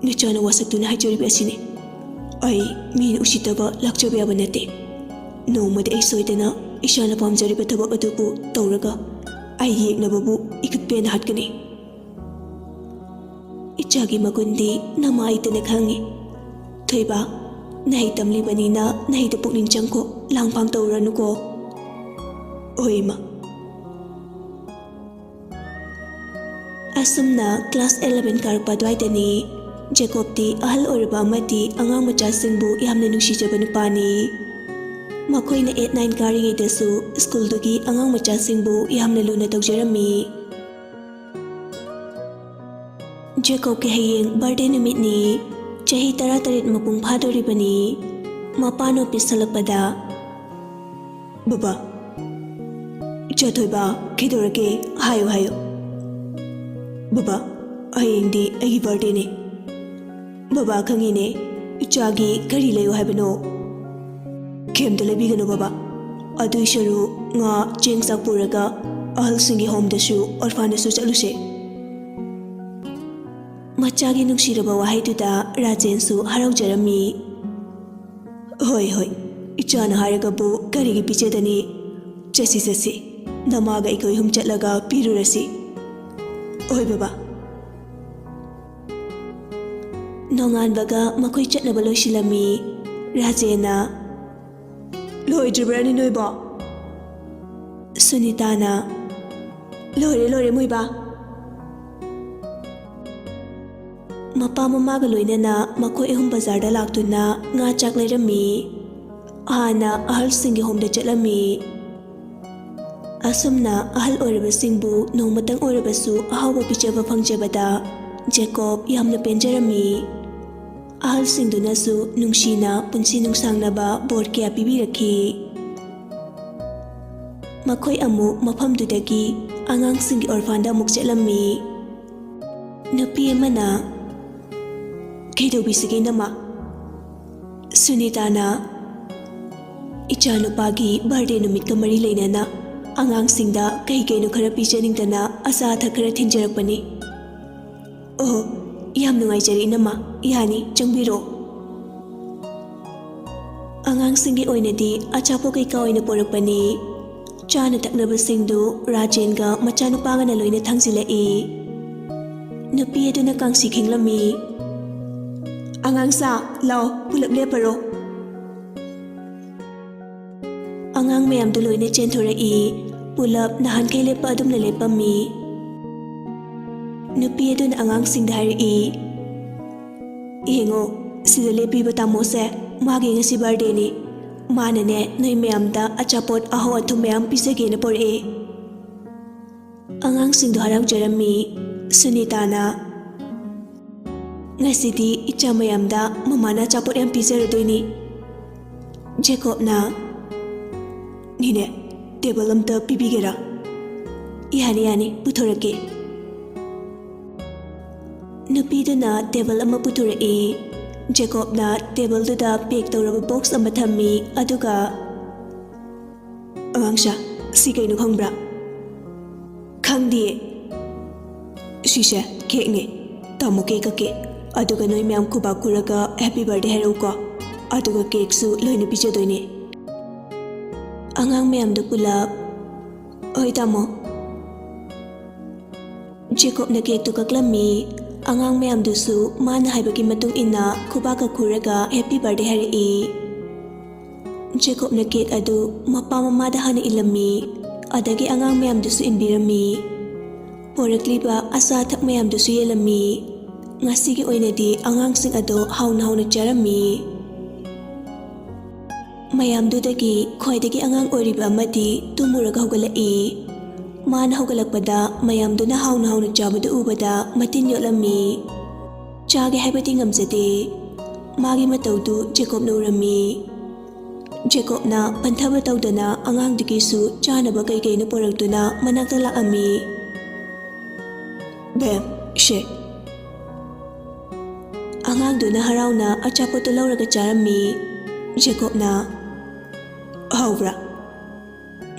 ꯅꯆꯥꯅ ꯋꯥꯁꯛꯇꯨꯅ ꯍꯥꯏꯖꯔꯤꯕ ꯑꯁꯤꯅꯤ꯫ ꯑꯩ ꯃꯤꯅ ꯎꯁꯤꯠꯇꯕ ꯂꯥꯛꯆꯕ ꯌꯥꯕ ꯅꯠꯇꯦ꯫ ꯅꯣꯡꯃꯗꯤ ꯑꯩ ꯁꯣꯏꯗꯅ ꯏꯁꯥꯅ ꯄꯥꯝꯖꯔꯤꯕ ꯊꯕꯛ ꯑꯗꯨꯕꯨ ꯇꯧꯔꯒ ꯑꯩ ꯌꯦꯛꯅꯕꯕꯨ ꯏꯈꯠ ꯄꯦꯟꯅ ꯍꯥꯠꯀꯅꯤ꯫ ꯏꯆꯥꯒꯤ ꯃꯒꯨꯟꯗꯤ ꯅꯃꯥ ꯑꯩꯇꯅ ꯈꯪꯉꯤ꯫ ꯊꯣꯏꯕ, ꯅꯍꯩ ꯇꯝꯂꯤꯕꯅꯤꯅ ꯅꯍꯩꯗ ꯄꯨꯛꯅꯤꯡ ꯆꯪꯈꯣ, ꯂꯥꯡꯐꯥꯡ ꯇꯧꯔꯅꯨꯀꯣ꯫ ꯍꯣꯏ, ꯏꯃꯥ꯫ ꯑꯁꯨꯝꯅ class eleven ꯀꯥꯔꯛꯄ ꯑꯗꯨꯋꯥꯏꯗꯅꯤ꯫ ꯖꯦꯀꯣꯕꯇꯤ ꯑꯍꯜ ꯑꯣꯏꯔꯕ ꯑꯃꯗꯤ ꯑꯉꯥꯡ ꯃꯆꯥꯁꯤꯡꯕꯨ ꯌꯥꯝꯅ ꯅꯨꯡꯁꯤꯖꯕ ꯅꯨꯄꯥꯅꯤ꯫ ꯃꯈꯣꯏꯅ eight nine ꯀꯥꯔꯤꯉꯩꯗꯁꯨ ꯁ꯭ꯀꯨꯜꯗꯨꯒꯤ ꯑꯉꯥꯡ ꯃꯆꯥꯁꯤꯡꯕꯨ ꯌꯥꯝꯅ ꯂꯨꯅ ꯇꯧꯖꯔꯝꯃꯤ꯫ ꯖꯦꯀꯣꯕꯀꯤ ꯍꯌꯦꯡ birthday ꯅꯨꯃꯤꯠꯅꯤ꯫ ꯆꯍꯤ ꯇꯔꯥꯇꯔꯦꯠ ꯃꯄꯨꯡ ꯐꯥꯗꯣꯔꯤꯕꯅꯤ꯫ ꯃꯄꯥꯅ office ꯍꯜꯂꯛꯄꯗ, "ꯕꯕꯥ, ꯏꯆꯥ ꯊꯣꯏꯕ, ꯀꯩꯗꯧꯔꯒꯦ? ꯍꯥꯏꯌꯨ, ꯍꯥꯏꯌꯨ꯫" "ꯕꯕꯥ, ꯍꯌꯦꯡꯗꯤ ꯑꯩꯒꯤ birthday ꯅꯦ꯫" "ꯕꯕꯥ ꯈꯪꯉꯤꯅꯦ, ꯏꯆꯥꯒꯤ ꯀꯔꯤ ꯂꯩꯌꯨ ꯍꯥꯏꯕꯅꯣ?" "ꯀꯩꯝꯇ ꯂꯩꯕꯤꯒꯅꯨ ꯕꯕꯥ, ꯑꯗꯨꯏ ꯁꯔꯨꯛ ꯉꯥ ꯆꯦꯡ ꯆꯥꯛ ꯄꯨꯔꯒ ꯑꯍꯜꯁꯤꯡꯒꯤ home ꯗꯁꯨ orphan ꯗꯁꯨ ꯆꯠꯂꯨꯁꯦ꯫" ꯃꯆꯥꯒꯤ ꯅꯨꯡꯁꯤꯔꯕ ꯋꯥꯍꯩꯗꯨꯗ ꯔꯥꯖꯦꯟꯁꯨ ꯍꯔꯥꯎꯖꯔꯝꯃꯤ꯫ "ꯍꯣꯏ, ꯍꯣꯏ, ꯏꯆꯥꯅ ꯍꯥꯏꯔꯒꯕꯨ ꯀꯔꯤꯒꯤ ꯄꯤꯖꯗꯅꯤ? ꯆꯠꯁꯤ, ꯆꯠꯁꯤ, ꯅꯃꯥꯒ ꯑꯩꯈꯣꯏ ꯑꯍꯨꯝ ꯆꯠꯂꯒ ꯄꯤꯔꯨꯔꯁꯤ꯫" "ꯍꯣꯏ ꯕꯕꯥ꯫" ꯅꯣꯡꯉꯥꯟꯕꯒ ꯃꯈꯣꯏ ꯆꯠꯅꯕ ꯂꯣꯏꯁꯤꯜꯂꯝꯃꯤ꯫ ꯔꯥꯖꯦꯟꯅ, "ꯂꯣꯏꯗ꯭ꯔꯤꯕ꯭ꯔꯥꯅꯦ ꯅꯣꯏꯕꯣ?" ꯁꯨꯅꯤꯇꯥꯅ, "ꯂꯣꯏꯔꯦ, ꯂꯣꯏꯔꯦ ꯃꯣꯏꯕꯥ꯫" ꯃꯄꯥ ꯃꯃꯥꯒ ꯂꯣꯏꯅꯅ ꯃꯈꯣꯏ ꯑꯍꯨꯝ ꯕꯖꯥꯔꯗ ꯂꯥꯛꯇꯨꯅ ꯉꯥ ꯆꯥꯛ ꯂꯩꯔꯝꯃꯤ꯫ ꯍꯥꯟꯅ ꯑꯍꯜꯁꯤꯡꯒꯤ home ꯗ ꯆꯠꯂꯝꯃꯤ꯫ ꯑꯁꯨꯝꯅ ꯑꯍꯜ ꯑꯣꯏꯔꯕꯁꯤꯡꯕꯨ ꯅꯣꯡꯃꯇꯪ ꯑꯣꯏꯔꯕꯁꯨ ꯑꯍꯥꯎꯕ ꯄꯤꯖꯕ ꯐꯪꯖꯕꯗ ꯖꯦꯀꯣꯕ ꯌꯥꯝꯅ ꯄꯦꯟꯖꯔꯝꯃꯤ꯫ ꯑꯍꯜꯁꯤꯡꯗꯨꯅꯁꯨ ꯅꯨꯡꯁꯤꯅ ꯄꯨꯟꯁꯤ ꯅꯨꯡꯁꯥꯡꯅꯕ ꯕꯣꯔ ꯀꯌꯥ ꯄꯤꯕꯤꯔꯛꯈꯤ꯫ ꯃꯈꯣꯏ ꯑꯃꯨꯛ ꯃꯐꯝꯗꯨꯗꯒꯤ ꯑꯉꯥꯡꯁꯤꯡꯒꯤ orphan ꯗ ꯑꯃꯨꯛ ꯆꯠꯂꯝꯃꯤ꯫ ꯅꯨꯄꯤ ꯑꯃꯅ, "ꯀꯩꯗꯧꯕꯤꯁꯤꯒꯦ ꯏꯅꯝꯃ?" ꯁꯨꯅꯤꯇꯥꯅ, "ꯏꯆꯥꯅꯨꯄꯥꯒꯤ birthday ꯅꯨꯃꯤꯠꯀ ꯃꯔꯤ ꯂꯩꯅꯅ ꯑꯉꯥꯡꯁꯤꯡꯗ ꯀꯩ ꯀꯩꯅꯣ ꯈꯔ ꯄꯤꯖꯅꯤꯡꯗꯅ ꯑꯆꯥ ꯑꯊꯛ ꯈꯔ ꯊꯤꯟꯖꯔꯛꯄꯅꯤ꯫ ꯑꯣꯍꯣ, ꯌꯥꯝ ꯅꯨꯡꯉꯥꯏꯖꯔꯦ ꯏꯅꯝꯃ꯫ ꯌꯥꯅꯤ, ꯆꯪꯕꯤꯔꯣ꯫ ꯑꯉꯥꯡꯁꯤꯡꯒꯤ ꯑꯣꯏꯅꯗꯤ ꯑꯆꯥꯄꯣꯠ ꯀꯩꯀꯥ ꯑꯣꯏꯅ ꯄꯣꯔꯛꯄꯅꯤ꯫ ꯆꯥꯅ ꯊꯛꯅꯕꯁꯤꯡꯗꯨ ꯔꯥꯖꯦꯟꯒ ꯃꯆꯥꯅꯨꯄꯥꯒꯅ ꯂꯣꯏꯅ ꯊꯥꯡꯖꯤꯜꯂꯛꯏ꯫ ꯅꯨꯄꯤ ꯑꯗꯨꯅ ꯀꯥꯡꯁꯤ ꯈꯤꯡꯂꯝꯃꯤ꯫ "ꯑꯉꯥꯡꯁꯥ, ꯂꯥꯎ, ꯄꯨꯂꯞ ꯂꯦꯞꯄꯔꯣ꯫" ꯑꯉꯥꯡ ꯃꯌꯥꯝꯗꯨ ꯂꯣꯏꯅ ꯆꯦꯟꯊꯣꯔꯛꯏ꯫ ꯄꯨꯂꯞ ꯅꯍꯥꯟꯈꯩ ꯂꯦꯞꯄ ꯑꯗꯨꯝꯅ ꯂꯦꯞꯄꯝꯃꯤ꯫ ꯅꯨꯄꯤ ꯑꯗꯨꯅ ꯑꯉꯥꯡꯁꯤꯡꯗ ꯍꯥꯏꯔꯛꯏ, "ꯌꯦꯡꯉꯣ, ꯁꯤꯗ ꯂꯦꯞꯄꯤꯕ ꯇꯥꯃꯣꯁꯦ, ꯃꯥꯒꯤ ꯉꯁꯤ ꯕꯥꯔꯗꯦꯅꯤ꯫ ꯃꯥꯅꯅꯦ, ꯅꯣꯏ ꯃꯌꯥꯝꯗ ꯑꯆꯥꯄꯣꯠ ꯑꯍꯥꯎ ꯑꯊꯨꯝ ꯃꯌꯥꯝ ꯄꯤꯖꯒꯦꯅ ꯄꯣꯔꯛꯑꯦ꯫" ꯑꯉꯥꯡꯁꯤꯡꯗꯣ ꯍꯔꯥꯎꯖꯔꯝꯃꯤ꯫ ꯁꯨꯅꯤꯇꯥꯅ, "ꯉꯁꯤꯗꯤ ꯏꯆꯥ ꯃꯌꯥꯝꯗ ꯃꯃꯥꯅ ꯑꯆꯥꯄꯣꯠ ꯌꯥꯝ ꯄꯤꯖꯔꯗꯣꯏꯅꯤ꯫" ꯖꯦꯀꯣꯕꯅ, "ꯅꯤꯅꯦ, ꯇꯦꯕꯜ ꯑꯝꯇ ꯄꯤꯕꯤꯒꯦꯔꯥ?" "ꯌꯥꯅꯤ, ꯌꯥꯅꯤ, ꯄꯨꯊꯣꯔꯛꯀꯦ꯫" ꯅꯨꯄꯤꯗꯨꯅ ꯇꯦꯕꯜ ꯑꯃ ꯄꯨꯊꯣꯔꯛꯏ꯫ ꯖꯦꯀꯣꯕꯅ ꯇꯦꯕꯜꯗꯨꯗ ꯄꯦꯛ ꯇꯧꯔꯕ ꯕꯣꯛꯁ ꯑꯃ ꯊꯝꯃꯤ, ꯑꯗꯨꯒ, "ꯑꯉꯥꯡꯁꯥ, ꯁꯤ ꯀꯩꯅꯣ ꯈꯪꯕ꯭ꯔꯥ?" "ꯈꯪꯗꯤꯌꯦ꯫" "ꯁꯤꯁꯦ ꯀꯦꯛꯅꯦ꯫ ꯇꯥꯃꯣ ꯀꯦꯛ ꯀꯛꯀꯦ, ꯑꯗꯨꯒ ꯅꯣꯏ ꯃꯌꯥꯝ ꯈꯨꯕꯥꯛ ꯈꯨꯔꯒ ꯍꯦꯄꯤ ꯕꯥꯔꯗꯦ ꯍꯥꯏꯔꯛꯎꯀꯣ, ꯑꯗꯨꯒ ꯀꯦꯛꯁꯨ ꯂꯣꯏꯅ ꯄꯤꯖꯗꯣꯏꯅꯦ꯫" ꯑꯉꯥꯡ ꯃꯌꯥꯝꯗꯨ ꯄꯨꯂꯞ, "ꯍꯣꯏ ꯇꯥꯃꯣ꯫" ꯖꯦꯀꯣꯕꯅ ꯀꯦꯛꯇꯨ ꯀꯛꯂꯝꯃꯤ꯫ ꯑꯉꯥꯡ ꯃꯌꯥꯝꯗꯨꯁꯨ ꯃꯥꯅ ꯍꯥꯏꯕꯒꯤ ꯃꯇꯨꯡ ꯏꯟꯅ ꯈꯨꯕꯥꯛꯀ ꯈꯨꯔꯒ ꯍꯦꯄꯤ ꯕꯥꯔꯗꯦ ꯍꯥꯏꯔꯛꯏ꯫ ꯖꯦꯀꯣꯕꯅ ꯀꯦꯛ ꯑꯗꯨ ꯃꯄꯥ ꯃꯃꯥꯗ ꯍꯥꯟꯅ ꯏꯜꯂꯝꯃꯤ, ꯑꯗꯒꯤ ꯑꯉꯥꯡ ꯃꯌꯥꯝꯗꯨꯁꯨ ꯏꯟꯕꯤꯔꯝꯃꯤ꯫ ꯄꯣꯔꯛꯂꯤꯕ ꯑꯆꯥ ꯑꯊꯛ ꯃꯌꯥꯝꯗꯨꯁꯨ ꯌꯦꯜꯂꯝꯃꯤ꯫ ꯉꯁꯤꯒꯤ ꯑꯣꯏꯅꯗꯤ ꯑꯉꯥꯡꯁꯤꯡ ꯑꯗꯣ ꯍꯥꯎꯅ ꯍꯥꯎꯅ ꯆꯥꯔꯝꯃꯤ꯫ ꯃꯌꯥꯝꯗꯨꯗꯒꯤ ꯈ꯭ꯋꯥꯏꯗꯒꯤ ꯑꯉꯥꯡ ꯑꯣꯏꯔꯤꯕ ꯑꯃꯗꯤ ꯇꯨꯝꯃꯨꯔꯒ ꯍꯧꯒꯠꯂꯛꯏ꯫ ꯃꯥꯅ ꯍꯧꯒꯠꯂꯛꯄꯗ ꯃꯌꯥꯝꯗꯨꯅ ꯍꯥꯎꯅ ꯍꯥꯎꯅ ꯆꯥꯕꯗꯨ ꯎꯕꯗ ꯃꯇꯤꯟ ꯌꯣꯠꯂꯝꯃꯤ꯫ ꯆꯥꯒꯦ ꯍꯥꯏꯕꯗꯤ ꯉꯝꯖꯗꯦ꯫ ꯃꯥꯒꯤ ꯃꯇꯧꯗꯨ ꯖꯦꯀꯣꯕꯅ ꯎꯔꯝꯃꯤ꯫ ꯖꯦꯀꯣꯕꯅ ꯄꯟꯊꯕ ꯇꯧꯗꯅ ꯑꯉꯥꯡꯗꯨꯒꯤꯁꯨ ꯆꯥꯅꯕ ꯀꯩꯀꯩꯅꯣ ꯄꯨꯔꯛꯇꯨꯅ ꯃꯅꯥꯛꯇ ꯂꯥꯛꯑꯝꯃꯤ꯫ "ꯕꯦꯝ, ꯁꯦ꯫" ꯑꯉꯥꯡꯗꯨꯅ ꯍꯔꯥꯎꯅ ꯑꯆꯥꯄꯣꯠꯇꯨ ꯂꯧꯔꯒ ꯆꯥꯔꯝꯃꯤ꯫ ꯖꯦꯀꯣꯕꯅ, "ꯍꯥꯎꯕ꯭ꯔꯥ?"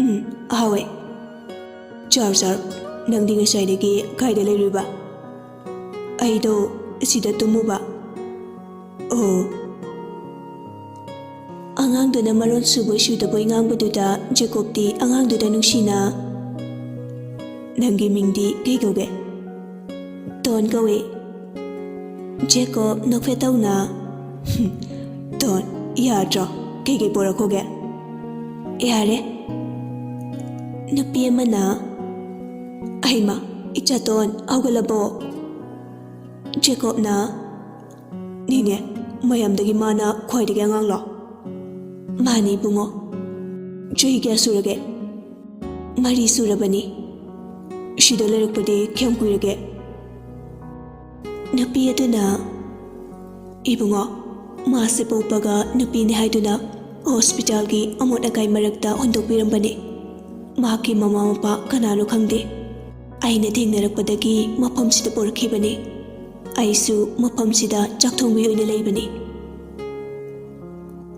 ꯎꯝ, ꯍꯥꯎꯋꯦ꯫ ꯆꯥꯔꯣ, ꯆꯥꯔꯣ꯫ ꯅꯪꯗꯤ ꯉꯁꯥꯏꯗꯒꯤ ꯀꯥꯏꯗ ꯂꯩꯔꯨꯏꯕ? ꯑꯩꯗꯣ ꯁꯤꯗ ꯇꯨꯝꯃꯨꯕ꯫ ꯑꯣ꯫ ꯑꯉꯥꯡꯗꯨꯅ ꯃꯔꯣꯟ ꯁꯨꯕꯣꯏ ꯁꯨꯗꯕꯣꯏ ꯉꯥꯡꯕꯗꯨꯗ ꯖꯦꯀꯣꯕꯇꯤ ꯑꯉꯥꯡꯗꯨꯗ ꯅꯨꯡꯁꯤꯅ, "ꯅꯪꯒꯤ ꯃꯤꯡꯗꯤ ꯀꯩ ꯀꯧꯒꯦ?" "ꯇꯣꯟ ꯀꯧꯏ꯫" ꯖꯦꯀꯣꯕ ꯅꯣꯛꯐꯦꯠ ꯇꯧꯅ, "ꯇꯣꯟ, ꯌꯥꯗ꯭ꯔꯣ? ꯀꯩꯀꯩ ꯄꯣꯔꯛꯈꯣꯒꯦ?" "ꯌꯥꯔꯦ꯫ ꯅꯨꯄꯤ ꯑꯃꯅ꯫" "ꯑꯩꯃ, ꯏꯆꯥꯇꯣꯟ, ꯍꯧꯒꯠꯂꯕꯣ?" ꯖꯦꯀꯣꯕꯅ, "ꯅꯤꯅꯦ, ꯃꯌꯥꯝꯗꯒꯤ ꯃꯥꯅ ꯈ꯭ꯋꯥꯏꯗꯒꯤ ꯑꯉꯥꯡꯂꯣ?" "ꯃꯥꯅꯤ, ꯏꯕꯨꯡꯉꯣ꯫" "ꯆꯍꯤ ꯀꯌꯥ ꯁꯨꯔꯒꯦ?" "ꯃꯔꯤ ꯁꯨꯔꯕꯅꯤ꯫" "ꯁꯤꯗ ꯂꯩꯔꯛꯄꯗꯤ ꯀꯌꯥꯝ ꯀꯨꯏꯔꯒꯦ?" ꯅꯨꯄꯤ ꯑꯗꯨꯅ, "ꯏꯕꯨꯡꯉꯣ, ꯃꯥꯁꯦ ꯄꯣꯛꯄꯒ ꯅꯨꯄꯤꯅꯤ ꯍꯥꯏꯗꯨꯅ ꯍꯣꯁꯄꯤꯇꯥꯜꯒꯤ ꯑꯃꯣꯠ ꯑꯀꯥꯏ ꯃꯔꯛꯇ ꯍꯨꯟꯗꯣꯛꯄꯤꯔꯝꯕꯅꯤ꯫ ꯃꯍꯥꯛꯀꯤ ꯃꯃꯥ ꯃꯄꯥ ꯀꯅꯥꯅꯣ ꯈꯪꯗꯦ꯫ ꯑꯩꯅ ꯊꯦꯡꯅꯔꯛꯄꯗꯒꯤ ꯃꯐꯝꯁꯤꯗ ꯄꯣꯔꯛꯈꯤꯕꯅꯤ꯫ ꯑꯩꯁꯨ ꯃꯐꯝꯁꯤꯗ ꯆꯥꯛꯊꯣꯡꯕꯤ ꯑꯣꯏꯅ ꯂꯩꯕꯅꯤ꯫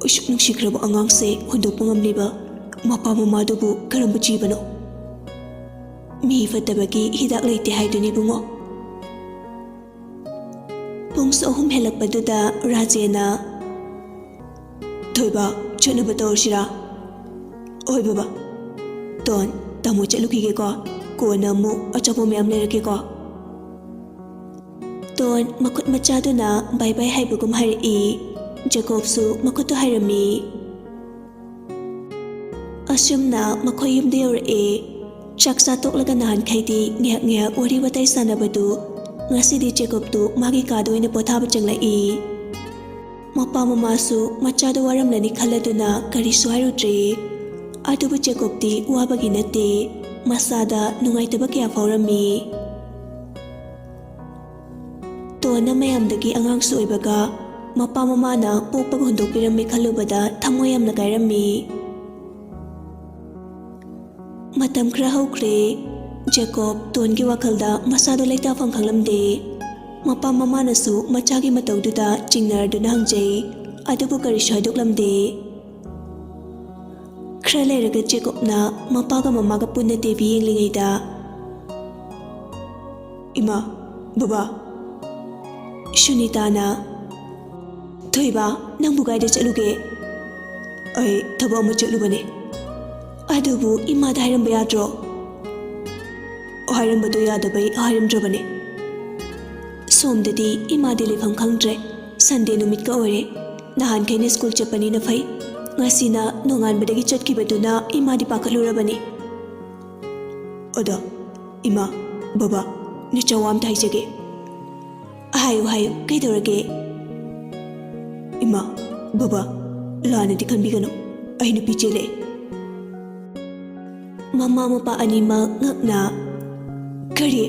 ꯑꯁꯨꯛ ꯅꯨꯡꯁꯤꯈ꯭ꯔꯕ ꯑꯉꯥꯡꯁꯦ ꯍꯨꯟꯗꯣꯛꯄ ꯉꯝꯂꯤꯕ ꯃꯄꯥ ꯃꯃꯥꯗꯨꯕꯨ ꯀꯔꯝꯕ ꯖꯤꯕꯅꯣ? ꯃꯤ ꯐꯠꯇꯕꯒꯤ ꯍꯤꯗꯥꯛ ꯂꯩꯇꯦ ꯍꯥꯏꯗꯨꯅꯤ, ꯏꯕꯨꯡꯉꯣ꯫" ꯄꯨꯡꯁꯨ ꯑꯍꯨꯝ ꯍꯦꯜꯂꯛꯄꯗꯨꯗ ꯔꯥꯖꯦꯅ, "ꯊꯣꯏꯕ, ꯆꯠꯅꯕ ꯇꯧꯔꯁꯤꯔꯥ?" "ꯍꯣꯏ ꯕꯕꯥ꯫ ꯇꯣꯟ, ꯇꯥꯃꯣ ꯆꯠꯂꯨꯈꯤꯒꯦꯀꯣ꯫ ꯀꯣꯟꯅ ꯑꯃꯨꯛ ꯑꯆꯥꯄꯣꯠ ꯃꯌꯥꯝ ꯂꯩꯔꯛꯀꯦꯀꯣ꯫" ꯇꯣꯟ ꯃꯈꯨꯠ ꯃꯆꯥꯗꯨꯅ ꯕꯥꯏ ꯕꯥꯏ ꯍꯥꯏꯕꯒꯨꯝ ꯍꯥꯏꯔꯛꯏ꯫ ꯖꯦꯀꯣꯕꯁꯨ ꯃꯈꯨꯠꯇꯨ ꯍꯥꯏꯔꯝꯃꯤ꯫ ꯑꯁꯨꯝꯅ ꯃꯈꯣꯏ ꯌꯨꯝꯗ ꯌꯧꯔꯛꯑꯦ꯫ ꯆꯥꯛ ꯆꯥ ꯇꯣꯛꯂꯒ ꯅꯍꯥꯟꯈꯩꯗꯤ ꯉꯥꯏꯍꯥꯛ ꯉꯥꯏꯍꯥꯛ ꯋꯥꯔꯤ ꯋꯥꯇꯥꯏ ꯁꯥꯟꯅꯕꯗꯨ ꯉꯁꯤꯗꯤ ꯖꯦꯀꯣꯕꯇꯨ ꯃꯥꯒꯤ ꯀꯥꯗ ꯑꯣꯏꯅ ꯄꯣꯊꯥꯕ ꯆꯪꯂꯛꯏ꯫ ꯃꯄꯥ ꯃꯃꯥꯁꯨ ꯃꯆꯥꯗꯣ ꯋꯥꯔꯝꯂꯅꯤ ꯈꯜꯂꯗꯨꯅ ꯀꯔꯤꯁꯨ ꯍꯥꯏꯔꯨꯗ꯭ꯔꯦ꯫ ꯑꯗꯨꯕꯨ ꯖꯦꯀꯣꯕꯇꯤ ꯋꯥꯕꯒꯤ ꯅꯠꯇꯦ, ꯃꯁꯥꯗ ꯅꯨꯡꯉꯥꯏꯇꯕ ꯀꯌꯥ ꯐꯥꯎꯔꯝꯃꯤ꯫ ꯇꯣꯟꯅ ꯃꯌꯥꯝꯗꯒꯤ ꯑꯉꯥꯡꯁꯨ ꯑꯣꯏꯕꯒ ꯃꯄꯥ ꯃꯃꯥꯅ ꯄꯣꯛꯄꯒ ꯍꯨꯟꯗꯣꯛꯄꯤꯔꯝꯃꯦ ꯈꯜꯂꯨꯕꯗ ꯊꯃꯣꯏ ꯌꯥꯝꯅ ꯀꯥꯏꯔꯝꯃꯤ꯫ ꯃꯇꯝ ꯈꯔ ꯍꯧꯈ꯭ꯔꯦ꯫ ꯖꯦꯀꯣꯕ ꯇꯣꯟꯒꯤ ꯋꯥꯈꯜꯗ ꯃꯁꯥꯗꯣ ꯂꯩꯇꯥꯐꯝ ꯈꯪꯂꯝꯗꯦ꯫ ꯃꯄꯥ ꯃꯃꯥꯅꯁꯨ ꯃꯆꯥꯒꯤ ꯃꯇꯧꯗꯨꯗ ꯆꯤꯡꯅꯔꯗꯨꯅ ꯍꯪꯖꯩ, ꯑꯗꯨꯕꯨ ꯀꯔꯤꯁꯨ ꯍꯥꯏꯗꯣꯛꯂꯝꯗꯦ꯫ ꯈꯔ ꯂꯩꯔꯒ ꯖꯦꯀꯣꯕꯅ ꯃꯄꯥꯒ ꯃꯃꯥꯒ ꯄꯨꯟꯅ ꯇꯤꯚꯤ ꯌꯦꯡꯂꯤꯉꯩꯗ, "ꯏꯃꯥ, ꯕꯕꯥ," ꯁꯨꯅꯤꯇꯥꯅ, "ꯊꯣꯏꯕ, ꯅꯪꯕꯨ ꯀꯥꯏꯗ ꯆꯠꯂꯨꯒꯦ?" "ꯑꯩ ꯊꯕꯛ ꯑꯃ ꯆꯠꯂꯨꯕꯅꯦ꯫" "ꯑꯗꯨꯕꯨ ꯏꯃꯥꯗ ꯍꯥꯏꯔꯝꯕ ꯌꯥꯗ꯭ꯔꯣ?" "ꯍꯥꯏꯔꯝꯕꯗꯣ ꯌꯥꯗꯕꯩ ꯍꯥꯏꯔꯝꯗ꯭ꯔꯕꯅꯦ꯫" ꯁꯣꯝꯗꯗꯤ ꯏꯃꯥꯗꯤ ꯂꯩꯐꯝ ꯈꯪꯗ꯭ꯔꯦ꯫ ꯁꯟꯗꯦ ꯅꯨꯃꯤꯠꯀ ꯑꯣꯏꯔꯦ꯫ ꯅꯍꯥꯟꯈꯩꯅ ꯁ꯭ꯀꯨꯜ ꯆꯠꯄꯅꯤꯅ ꯐꯩ, ꯉꯁꯤꯅ ꯅꯣꯡꯉꯥꯟꯕꯗꯒꯤ ꯆꯠꯈꯤꯕꯗꯨꯅ ꯏꯃꯥꯗꯤ ꯄꯥꯈꯠꯂꯨꯔꯕꯅꯤ꯫ "ꯑꯗꯣ, ꯏꯃꯥ, ꯕꯕꯥ, ꯅꯆꯥ ꯋꯥ ꯑꯝꯇ ꯍꯥꯏꯖꯒꯦ꯫" "ꯍꯥꯏꯌꯨ, ꯍꯥꯏꯌꯨ, ꯀꯩꯗꯧꯔꯒꯦ?" "ꯏꯃꯥ, ꯕꯕꯥ, ꯂꯥꯟꯅꯗꯤ ꯈꯟꯕꯤꯒꯅꯨ, ꯑꯩ ꯅꯨꯄꯤ ꯆꯦꯜꯂꯛꯑꯦ꯫" ꯃꯃꯥ ꯃꯄꯥ ꯑꯅꯤꯃꯛ ꯉꯛꯅ, "ꯀꯔꯤ?"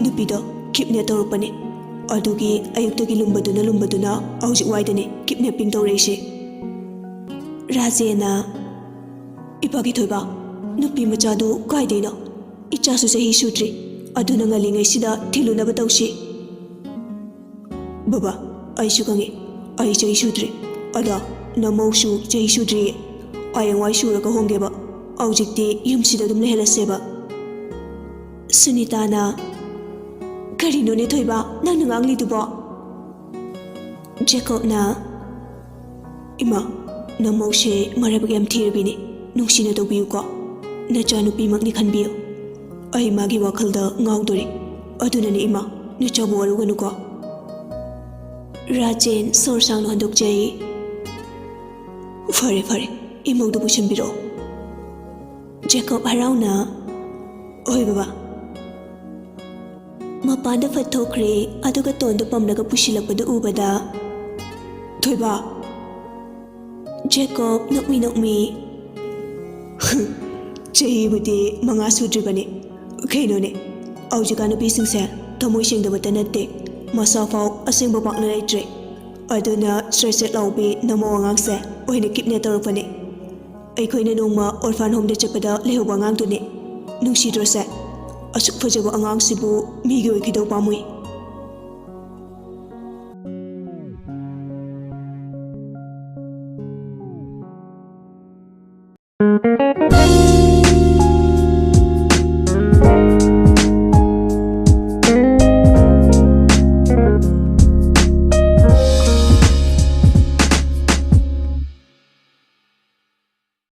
"ꯅꯨꯄꯤꯗꯣ ꯀꯤꯞꯅꯦꯞ ꯇꯧꯔꯛꯄꯅꯦ, ꯑꯗꯨꯒꯤ ꯑꯌꯨꯛꯇꯒꯤ ꯂꯨꯝꯕꯗꯨꯅ ꯂꯨꯝꯕꯗꯨꯅ ꯍꯧꯖꯤꯛ ꯋꯥꯏꯗꯅꯦ ꯀꯤꯞꯅꯦꯄꯤꯡ ꯇꯧꯔꯛꯏꯁꯦ꯫" ꯔꯥꯖꯦꯟꯅ, "ꯏꯄꯥꯒꯤ ꯊꯣꯏꯕ, ꯅꯨꯄꯤ ꯃꯆꯥꯗꯨ ꯀꯥꯏꯗꯩꯅꯣ? ꯏꯆꯥꯁꯨ ꯆꯍꯤ ꯁꯨꯗ꯭ꯔꯤ, ꯑꯗꯨꯅ ꯉꯜꯂꯤꯉꯩꯁꯤꯗ ꯊꯤꯜꯂꯨꯅꯕ ꯇꯧꯁꯤ꯫" "ꯕꯕꯥ, ꯑꯩꯁꯨ ꯈꯪꯉꯤ, ꯑꯩ ꯆꯍꯤ ꯁꯨꯗ꯭ꯔꯤ꯫ ꯑꯗꯣ, ꯅꯃꯧꯁꯨ ꯆꯍꯤ ꯁꯨꯗ꯭ꯔꯤꯌꯦ꯫ ꯍꯌꯦꯡꯋꯥꯏ ꯁꯨꯔꯒ ꯍꯣꯡꯒꯦꯕ, ꯍꯧꯖꯤꯛꯇꯤ ꯌꯨꯝꯁꯤꯗ ꯑꯗꯨꯝ ꯂꯩꯍꯜꯂꯁꯦꯕ꯫" ꯁꯨꯅꯤꯇꯥꯅ, "ꯀꯔꯤꯅꯣꯅꯦ ꯊꯣꯏꯕ, ꯅꯪꯅ ꯉꯥꯡꯂꯤꯗꯨꯕꯣ?" ꯖꯦꯀꯣꯕꯅ, "ꯏꯃꯥ, ꯅꯃꯧꯁꯦ ꯃꯔꯥꯏꯕꯛ ꯌꯥꯝ ꯊꯤꯔꯕꯤꯅꯦ꯫ ꯅꯨꯡꯁꯤꯅ ꯇꯧꯕꯤꯌꯨꯀꯣ꯫ ꯅꯆꯥꯅꯨꯄꯤꯃꯛꯅꯤ ꯈꯟꯕꯤꯌꯨ꯫ ꯑꯩ ꯃꯥꯒꯤ ꯋꯥꯈꯜꯗ ꯉꯥꯎꯗꯣꯔꯦ꯫ ꯑꯗꯨꯅꯅꯦ ꯏꯃꯥ, ꯅꯆꯥꯕꯨ ꯋꯥꯔꯧꯒꯅꯨꯀꯣ꯫" ꯔꯥꯖꯦꯟ ꯁꯣꯔ ꯁꯥꯡꯅ ꯍꯣꯟꯗꯣꯛꯆꯩ꯫ "ꯐꯔꯦ, ꯐꯔꯦ, ꯏꯃꯧꯗꯨ ꯄꯨꯁꯤꯟꯕꯤꯔꯛꯑꯣ꯫" ꯖꯦꯀꯣꯕ ꯍꯔꯥꯎꯅ, "ꯍꯣꯏ ꯕꯕꯥ꯫" ꯃꯄꯥꯟꯗ ꯐꯠ ꯊꯣꯛꯈ꯭ꯔꯦ, ꯑꯗꯨꯒ ꯇꯣꯟꯗꯨ ꯄꯝꯂꯒ ꯄꯨꯁꯤꯜꯂꯛꯄꯗꯨ ꯎꯕꯗ, "ꯊꯣꯏꯕ!" ꯖꯦꯀꯣꯕ ꯅꯣꯛꯃꯤ ꯅꯣꯛꯃꯤ, "ꯆꯍꯤꯕꯨꯗꯤ ꯃꯉꯥ ꯁꯨꯗ꯭ꯔꯤꯕꯅꯤ꯫ ꯀꯩꯅꯣꯅꯦ, ꯍꯧꯖꯤꯛꯀꯥꯟ ꯅꯨꯄꯤꯁꯤꯡꯁꯦ ꯊꯃꯣꯏ ꯁꯦꯡꯗꯕꯇ ꯅꯠꯇꯦ, ꯃꯁꯥ ꯐꯥꯎ ꯑꯁꯦꯡꯕ ꯄꯥꯛꯅ ꯂꯩꯇ꯭ꯔꯦ꯫ ꯑꯗꯨꯅ ꯁ꯭ꯔꯦꯠ ꯁ꯭ꯔꯦꯠ ꯂꯥꯎꯕꯤ ꯅꯃꯧ ꯑꯉꯥꯡꯁꯦ ꯑꯣꯏꯅ ꯀꯤꯞꯅꯦꯞ ꯇꯧꯔꯛꯄꯅꯦ꯫ ꯑꯩꯈꯣꯏꯅ ꯅꯣꯡꯃ ꯑꯣꯔꯐꯥꯟ ꯍꯣꯝꯗ ꯆꯠꯄꯗ ꯂꯩꯍꯧꯕ ꯑꯉꯥꯡꯗꯨꯅꯦ꯫ ꯅꯨꯡꯁꯤꯗ꯭ꯔꯣꯁꯦ? ꯑꯁꯨꯛ ꯐꯖꯕ ꯑꯉꯥꯡꯁꯤꯕꯨ ꯃꯤꯒꯤ ꯑꯣꯏꯈꯤꯗꯧ ꯄꯥꯝꯃꯨꯏ꯫"